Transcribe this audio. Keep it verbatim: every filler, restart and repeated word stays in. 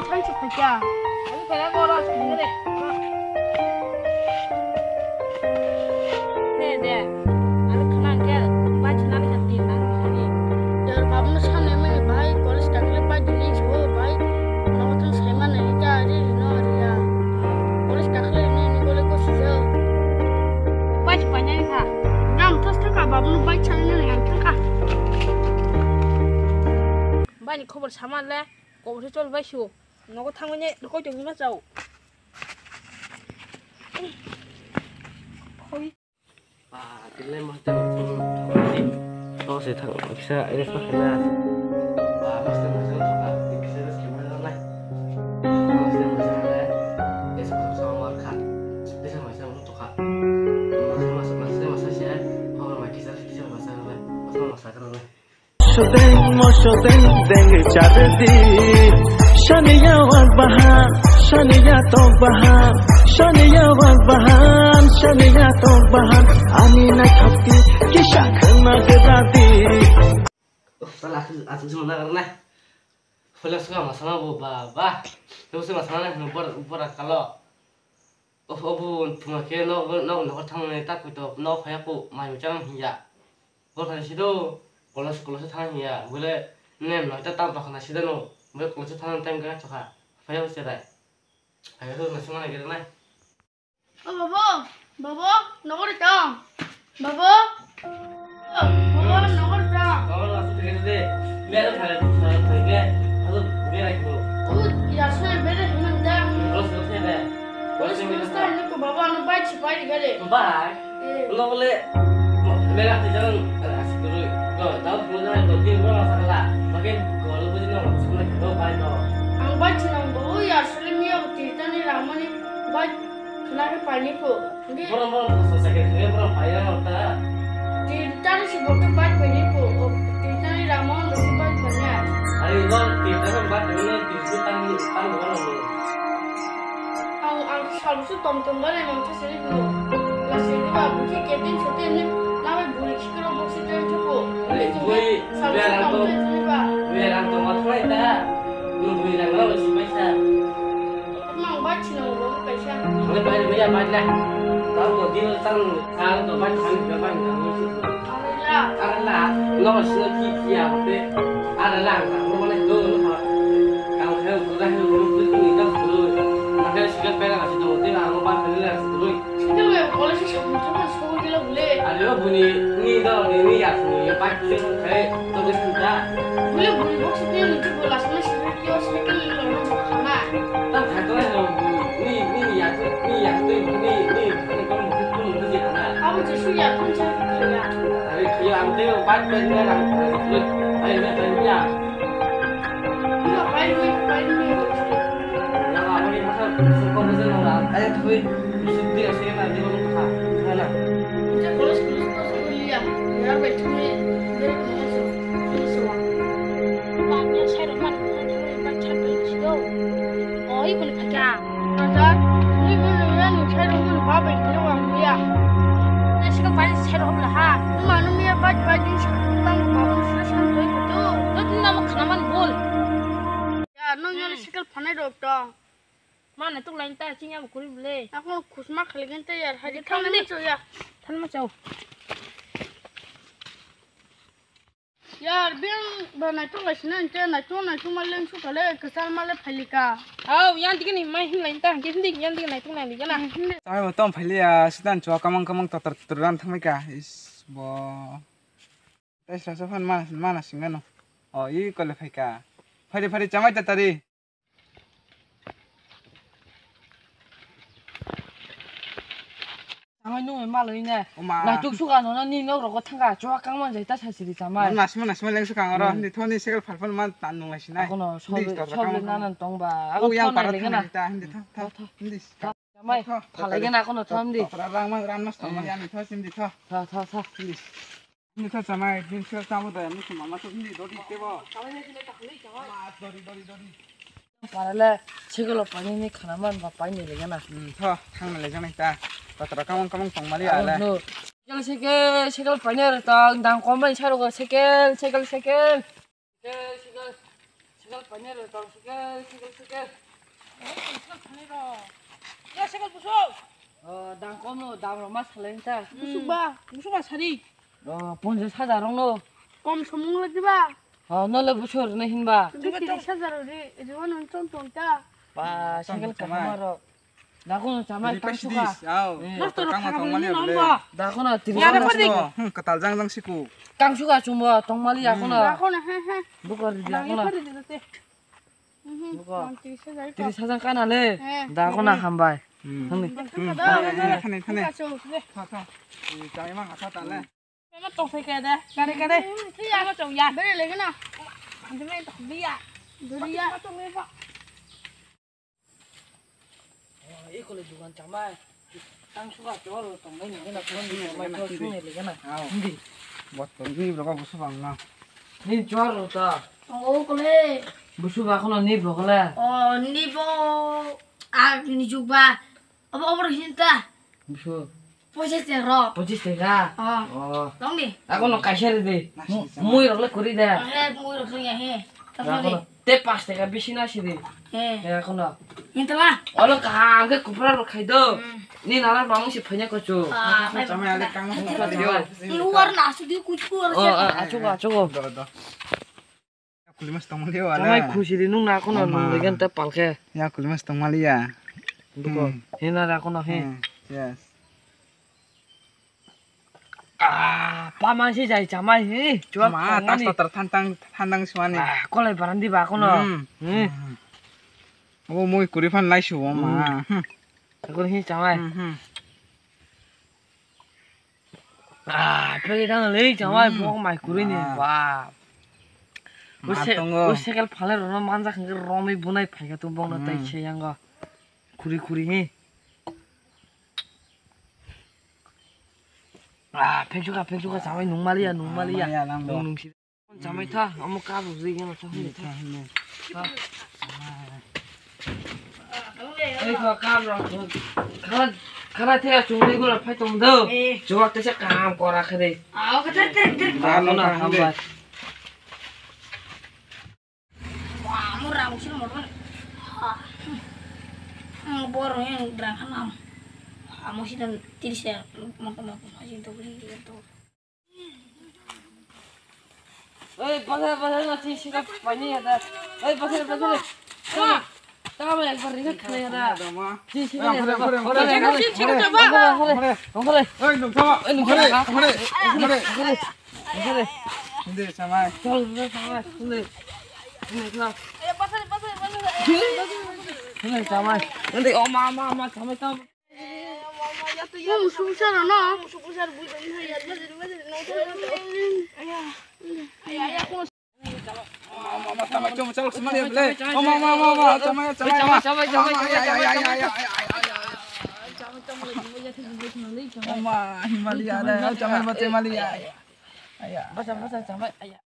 Thank you, Phaikya. Ani phaina ko ro sini de. Ne de. Ani khana ke ba china ni hati nang ni. Yar babno sane mene bai college kakle ba dili jo bai. Nogo thang sai mane ita ari no ari ya. College kakle ni ni gole ko sijo. Ba chi panya ni kha. Nam thos thaka babno ba chana ni ang thaka. Ba ni khobor saman le. Kobor se chol bai su. Nogo thangmani rokoi tongni ma chao. Ba, tile ma te. To se thang kisa res ma khana. Ba, ma se ma se thok kha. Kisa res khana nai. Ma se ma se nai. Res khum sa ma kha. Res ma se ma thok kha. Ma se ma se ma se ma se. Ho ma kisa kisa ma se nai. Ma se ma se nai. Sodeng mo sodeng deng chardi. Shaniya wak bahan, shaniya tok bahan, shaniya wak bahan, shaniya tok bahan. Ani na thokti kisa khana gedadi. Uf, sala aku aku semua nak karena. Hola suka masalah bo ba ba. Aku semua masalah nak nomor nomor kalo. Of, obo thuma khe nok, nok, nokar thangmani tak koi tok, nok phaiya kho, mai muchang hinya. Bol phai sido, kolos, kolos thang hinya. Bole, nem no ta tam pakhana sida no. Bole kolos thang time ka chokha. Phaiya se dai. Phaiya kho na sumana gere nai. O babo, babo, nokar tong. Babo. Babo, nokar tong. Babo, asuk thik ase de. Bera thare, thare, thare ke. Asuk bera ko. O, yasoi bera himan da. Bos, bos, bera. Bos, bos, ta ni ko babo, ano bai chipai gare. Bai. Eh. Lo bole, bera ti jalan, asuk dulu. Ko, tau pulo jalan, ko, tin pulo sakala. Pakai ko, lo bujino, sakala, ko, bai, ko. Ang bai chinang, babo, yasoi miya, ti tani ramani, bai, khna ke pai ni ko. Borom borom kosto sakhe khe borom paina ta. Ti tari si bote bai paini ko. O ti tari Ramon ro bai paina. Ari bor ti tari bai paina ti su tang ni tang ni borom ni. Ang ang salu su tom tom bare mang ta seri ko. La seri ba buki ketin sote ni na bai buri khikro boksi ten ko. Ari buri salu su berang tom to tom ba. Berang to ma thai ta. Lu buri rang lo si bai sa. Mang bai chino ro kaisa. Ang le bai le ya bai le. Tang ko di tang tang ko bai tang ko bai tang ko. Arla. Arla. No sino ki ki ya te. Arla ang tang ko le do no ha. Kang khe ko da he ko ko ni ka ko. Ma ke sikal pera ka sino te ang bai le le ko. Sikal le ko le si sa mo ta so gila bule. Alo buni ni do ni ni ya ni bai se ko khai to de ta. Bule buni box te ni ko la sa na si ki o sikal le no khana. Ta khato ni, ni, ni ya, ni ya, ni, ni, ni, ni, kon, kon, kon, kon, kon, kon. Abo Jisu ya, kon sa kaya. Are, kaya, ang te, bat, bat, na, na, na, ay, na, na, ya. Ina, pai, pai, pai, pai. Na, abo ni masa, sukor, masa, na, na. Ay, tu, sukti, ase, na, di, na, na. Ija, kolos, kolos, kolos, kolos, ya. Ya, bai, tu, ni, ni, ni, so, so, so. Ba, ni, sai, ro, man, ni, ni, ba, chan, bai, si, do. O, i bwlwi phaikha. Raja, ni bwlwi ya ni sai rwmani ba bai phiro ang ya. Na sino bai sai rwmla ha. Manu miya bai bai ni sai bang ba ni sai san doi kutu. To tin na mo khana man bol. Ya, nong ya sikal phanai rok to. Mana tuk lain ta chinya mo kuri bole. Ako khusma khali gen ta yar, hari than ma chau ya. Than ma chau. Yar, beng ba naitok lai sina, inte naitok, naitok ma leng su kale, kesal ma le phailika. Au, yan dikini mai hin lai ta, ke hindi yan dikini naitok nai ligana. Hindi. Tamai bo tom phailiya, sidan chua kamang kamang totor totor ran thangmai ka. Is bo. Tai sasa phan mana mana singano. O, i kole phaika. Phari phari chamai ta tari. Samai nungwi malwi ne. Oma. Naituk suka nono ni nok rogo thangka chua kangman jai ta sasiri samai. Nasima nasima leng suka oro. Hmm. Hindi thoni sekel phal phal man tan nunglai sinai. Akono soble soble nanan tongba. Ako yang thonai para lengana. Thonai ta hindi tho tho. Hindi. Samai phalai gana akono tho hindi. Rang man ran mas tongma ya ni tho hindi tho. Tho tho tho. Hindi. Ni kha chamai, din sir tamo da, ni mama to ni dodi tebo. Ma dodi dodi dodi. Parale, chikolo pani ni khana man ba pani le gana. Hmm, tho, thang le gana ta. Patra kamang kamang tong mali ale. No. Chikolo chikolo pani ar tong dang komai saro chikolo chikolo chikolo. Cycle painai rw tong cycle, cycle, cycle. Cycle painai rw. Ya cycle buso. Oh, dam kom no, dam rw ma salai ta. Busuk ba, busuk ba sari. Oh, ponchash hajar rok no. Kom somung le diba? Oh, no le busur na hinba. Tiris hajar ri, ri wano tong tong ta. Ba, cycle kaham rok. Dakono chamai tang suka. Nosto rok kama tong mali bole. Dakono tiris. Yara padi. Hmm, katal jang jang siku. Tang suka chumbo tong mali akono. Dakono, he, he. Bukor di akono. Buko. Tiris hajar kana le. Dakono hambai. Hmm. Thani, thani. Tha, tha. Chamai ma hatha ta le. Ema tong sai kaya da, kare kare. Ema tong ya. Bere lagi na. Anjir main tong dia. Duriya. Eko le dukan chamai. Tang suka chor tong mai ni na phone ni mai chor sung ni le na. Hindi. Bot ni rogo busu bang na. Ni chor ta. Oh kole. Busu ba kono ni bokole. Oh ni bo. A ni juk ba. Abo obor hinta. Busu. Pochis teka rok. Pochis teka? Oh. Oh. Tong di. Ako no kaisa ri di. Mui rok le kuri da. He, mui rok le ya he. Ako no. Te pas teka bisi na si di. He. He, ako no. Intala. Olo kaham ke kupra rok khai do. Hmm. Ni nara bang si phanya ko chu. Ah, chamai ale kang. Luar na su di kuchu. Oh, ah, achugo, achugo. Do, do. Kulimas tongmali wala. Chamai khusi di nung na kono nung legan ta palkhe. Ya kulimas tongmali ya. Duko. Hmm. Hina ra kono he. Hmm. Yes. Ah, pa man si jai chamai he. Chuak ma, tongmani. Tas tatar thantang, thantang suani. Ah, kolai barandi ba kono. Hmm. Hmm. Hmm. Abo mui kuri phan lai subo ma. Hmm. Hmm. Takor he chamai. Hmm, hmm. Ah, phege thang le, chawai, hmm, bok mai kuri ni, ah, ba. Ma tongo. O sekel phale rono manja khangke romwi bunai phaika tu bokno tai, hmm, se yango. Kuri kuri hi. Ah, pheksuka, pheksuka, chawai nung maliya, nung maliya. Ah, maliya lang bo. Nung nung si. Chamai tha, omo kap rok jigeno tha, hwnwi tha. Tha, hwnwi. Tha. Ei kho kap rok, khara, khara the achung ni gula phai tong do. Eh. Chuwak tesa kam kora khe de. Ah, oke, ter, ter, ter. Ba, no, no, hambai. Wah, mo rang sini mo. Ah. Hmm, bor yang berang hanam. Ah, mo sini tiris ya, mo, mo, mo, mo, sini tuh, sini tuh. Ei, basa, basa, no, chini sika pani ya da. Ei, basa, basa. Tama, tama, ekbar ringa khana ya da. Chini sika ya da. Ore, ore, ore, ore, ore. Oi, nung sama. Oi, nung sama. Ore, ore, ore, ore. Hindi, sama. Chol, chol, sama. Hindi. Hindi, sama. Hindi, oh, ma, ma, ma, sama, sama. Musuk sar no. Basa, basa, chamai. Aya.